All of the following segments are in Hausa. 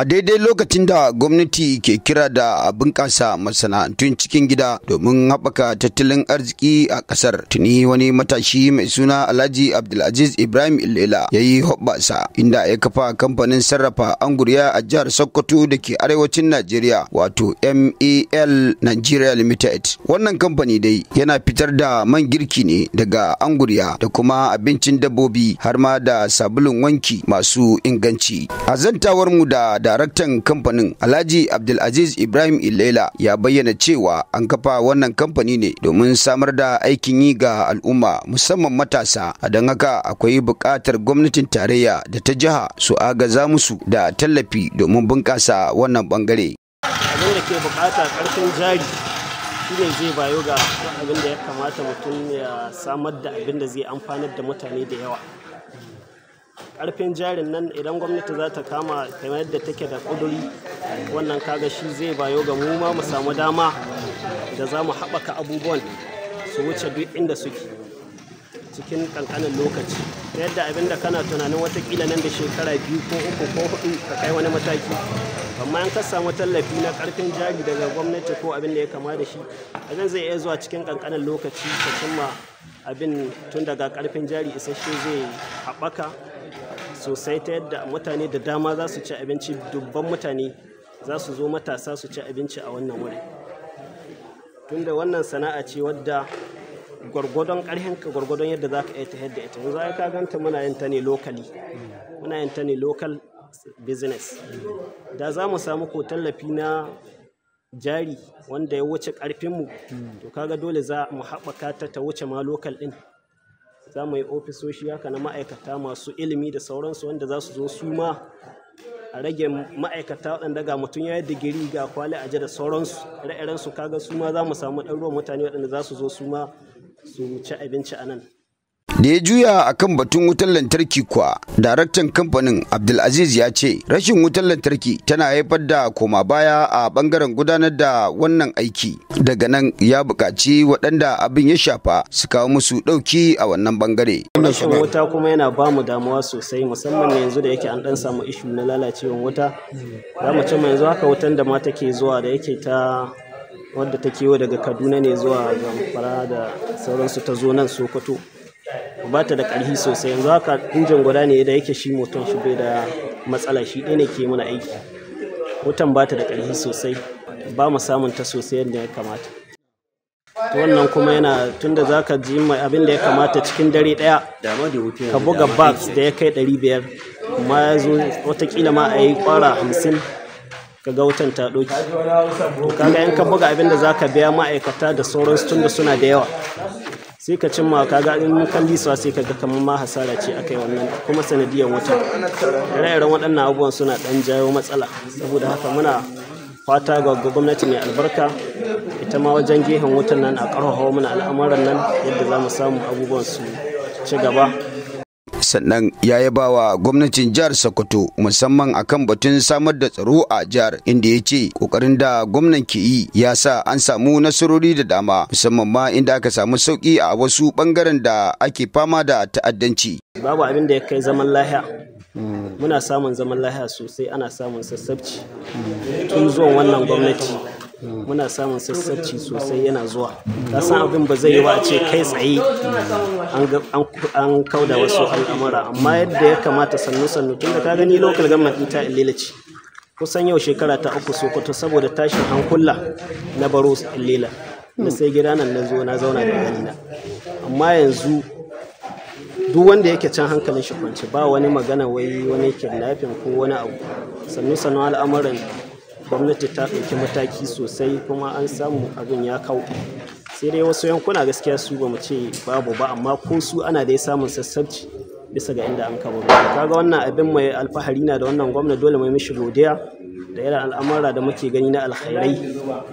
A daidai lokacin da gwamnati ke kira da a bunƙasa masana'antun cikin gida domin haɓaka tattalin arziki a ƙasar, tuni wani matashi mai suna Alhaji Abdulaziz Ibrahim Illela ya yi hoɓɓasa inda ya kafa kamfanin sarrafa anguriya a jihar Sokoto da ke arewacin Najeriya, wato MAL Nigeria Limited. Wannan kamfani dai yana fitar da man girki ne daga anguriya da kuma abincin dabbobi har ma da sabulun wanki masu inganci. A zantawar mu da daraktan kamfanin, Alhaji Abdulaziz Ibrahim Ilela, ya bayyana cewa an kafa wannan kamfani ne domin samar da aikin yi ga al'umma, musamman matasa. A don haka akwai buƙatar gwamnatin tarayya da ta jiha su agaza musu da tallafi domin bunƙasa wannan bangare. Abin da ke bukata karfin jari shine zai bayo ga abin da ya kamata mutum ya samar da abin da zai amfanar da mutane da yawa. Karfin jarin nan, idan gwamnati za ta kama kamar yadda take da ƙuduri, wannan kaga shi zai bayo ga mu ma mu samu dama da za mu haɓaka abubuwan su wuce duk inda suke cikin ƙanƙanin lokaci, ta yadda abin da kana tunanin watakila nan da shekara 2 ko 3 ko 4 ka kai wani mataki, amma in ka samu tallafi na ƙarfin jari daga gwamnati ko abin da ya kama da shi, abin zai iya zuwa cikin ƙanƙanin lokaci ka cimma abin, tun daga ƙarfin jari isasshe zai haɓaka sosai ta yadda mutane da dama za su ci abinci, dubban mutane za su zo, matasa su ci abinci a wannan wurin. Tunda wannan sana'a ce wadda gwargwadon ƙarfinka, gwargwadon yadda za ka iya tafiyar da ita. Yanzu ai ka ganta, muna yin ta ne locally, muna yin ta ne local business. Da za mu samu ko tallafi na jari wanda ya wuce ƙarfinmu, to kaga dole za mu haɓaka ta ta wuce ma local ɗin. Za mu yi ofisoshi haka na ma'aikata masu ilimi da sauransu wanda za su zo su ma a rage ma'aikata waɗanda ga mutum ya yi digiri, ga kwali aje da sauransu, ire-iren su. Kaga su ma za mu samu ɗaruruwan mutane waɗanda za su zo su ma su ci abinci a nan. Da ya juya a kan batun wutar lantarki kuwa, daraktan kamfanin Abdulaziz ya ce rashin wutar lantarki tana haifar da koma baya a bangaren gudanar da wannan aiki. Daga nan ya buƙaci waɗanda abin ya shafa su kawo musu ɗauki a wannan bangare. Rashin wuta kuma yana ba mu damuwa sosai, musamman yanzu da yake an ɗan samu issue na lalacewan wuta. Za mu ce yanzu haka wutan da ma take zuwa da yake ta wadda take yi daga Kaduna ne zuwa Zamfara da sauransu ta zo nan Sokoto, ba ta da ƙarfi sosai. Yanzu haka injin guda ne da yake shi moton shi bai da matsala, shi ɗaya ne ke mana aiki. Wutan ba ta da ƙarfi sosai, ba mu samun ta sosai yadda ya kamata. To wannan kuma yana, tunda za ka ji mai abin da ya kamata cikin dare ɗaya ka buga bags da ya kai 500, amma ya zo watakila ma a yi kwara 50 ka ga wutan ta ɗauki. To kaga in ka buga abin da za ka biya ma'aikata da sauransu, tunda suna da yawa, sai ka cimma, kaga in kan lisuwa sai ka ga kamar ma hasara ce aka yi. Wannan kuma sanadiyar wuta. Ire-iren waɗannan abubuwan suna ɗan jawo matsala. Saboda haka muna fata ga gwamnati mai albarka, ita ma wajen gehen wutan nan a ƙarfafa mana al'amuran nan yadda za mu samu abubuwan su ci gaba. Sannan ya yaba wa gwamnatin jihar Sokoto, musamman akan batun samar da tsaro a jihar, inda ya ce kokarin da gwamnan ke yi ya sa an samu nasarori da dama, musamman ma inda aka samu sauki a wasu bangaren da ake fama da ta'addanci. Babu abin da ya kai zaman lahiya. Muna samun zaman lahiya sosai, ana samun sassabci. Tun zuwan wannan gwamnati muna samun sassabci sosai yana zuwa. Ka san abin ba zai yi ba a ce kai tsaye an kauda wasu al'amura, amma yadda ya kamata, sannu sannu. Tunda ka gani, local government ɗin ta Illela ce. Kusan yau shekara ta 3 Sokoto, saboda tashin hankula na baro Illela, na sai gida nan, na zo na zauna da iyalina. Amma yanzu duk wanda yake can hankalin shi kwance, ba wani magana wai wani kidnapping ko wani abu. Sannu sannu al'amuran gwamnati ta ɗauki mataki sosai kuma an samu abin ya kau. Sai dai wasu yankuna gaskiya su ba mu ce babu ba, amma ko su ana dai samun sassabci bisa ga inda an kaba. Kaga wannan abin mai alfahari na da wannan gwamna, dole mai mishi godiya da irin al'amura da muke gani na alkhairai,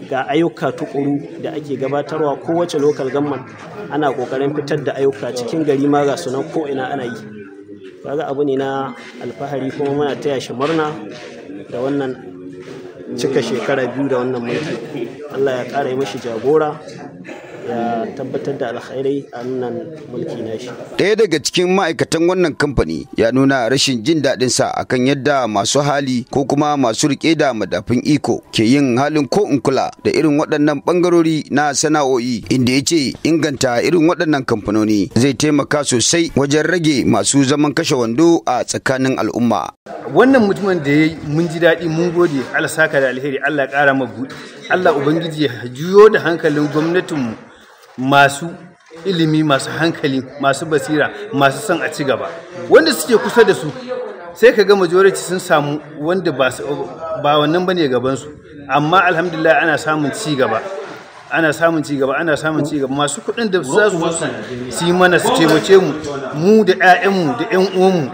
ga ayyuka tukuru da ake gabatarwa. Kowace local government ana kokarin fitar da ayyuka, cikin gari ma ga sunan ko ina ana yi. Kaga abu ne na alfahari, kuma muna taya shi murna da wannan cika shekara 2 da wannan mulki. Allah ya ƙara yi mashi jagora. Ya tabbatar da alkhairai a nan mulki nashi. Ɗaya daga cikin ma'aikatan wannan kamfani ya nuna rashin jin daɗin sa akan yadda masu hali ko kuma masu riƙe da madafun iko ke yin halin ko in kula da irin waɗannan ɓangarori na sana'o'i, inda ya ce inganta irin waɗannan kamfanoni zai taimaka sosai wajen rage masu zaman kashe wando a tsakanin al'umma. Wannan mutumin da ya yi, mun ji daɗi, mun gode. Allah saka da alheri, Allah ya ƙara mabuɗi, Allah Ubangiji ya juyo da hankalin gwamnatinmu, masu ilimi, masu hankali, masu basira, masu son a ci gaba, wanda suke kusa da su. Sai ka ga majority sun samu wanda ba wannan bane gabansu. Amma alhamdulillah, ana samun ci gaba, ana samun ci gaba, ana samun ci gaba. Masu kuɗin da za su su yi mana, su taimake mu, mu da 'ya'yanmu da 'yan uwanmu,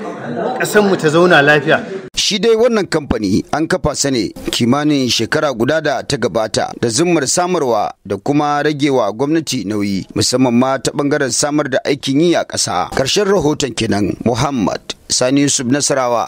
ƙasarmu ta zauna lafiya. Shi dai wannan kamfani an kafa sa ne kimanin shekara guda da ta gabata da zummar samarwa da kuma ragewa gwamnati nauyi, musamman ma ta bangaren samar da aikin yi a ƙasa. Karshen rahoton kenan, Muhammad Sani Yusuf, Nasarawa.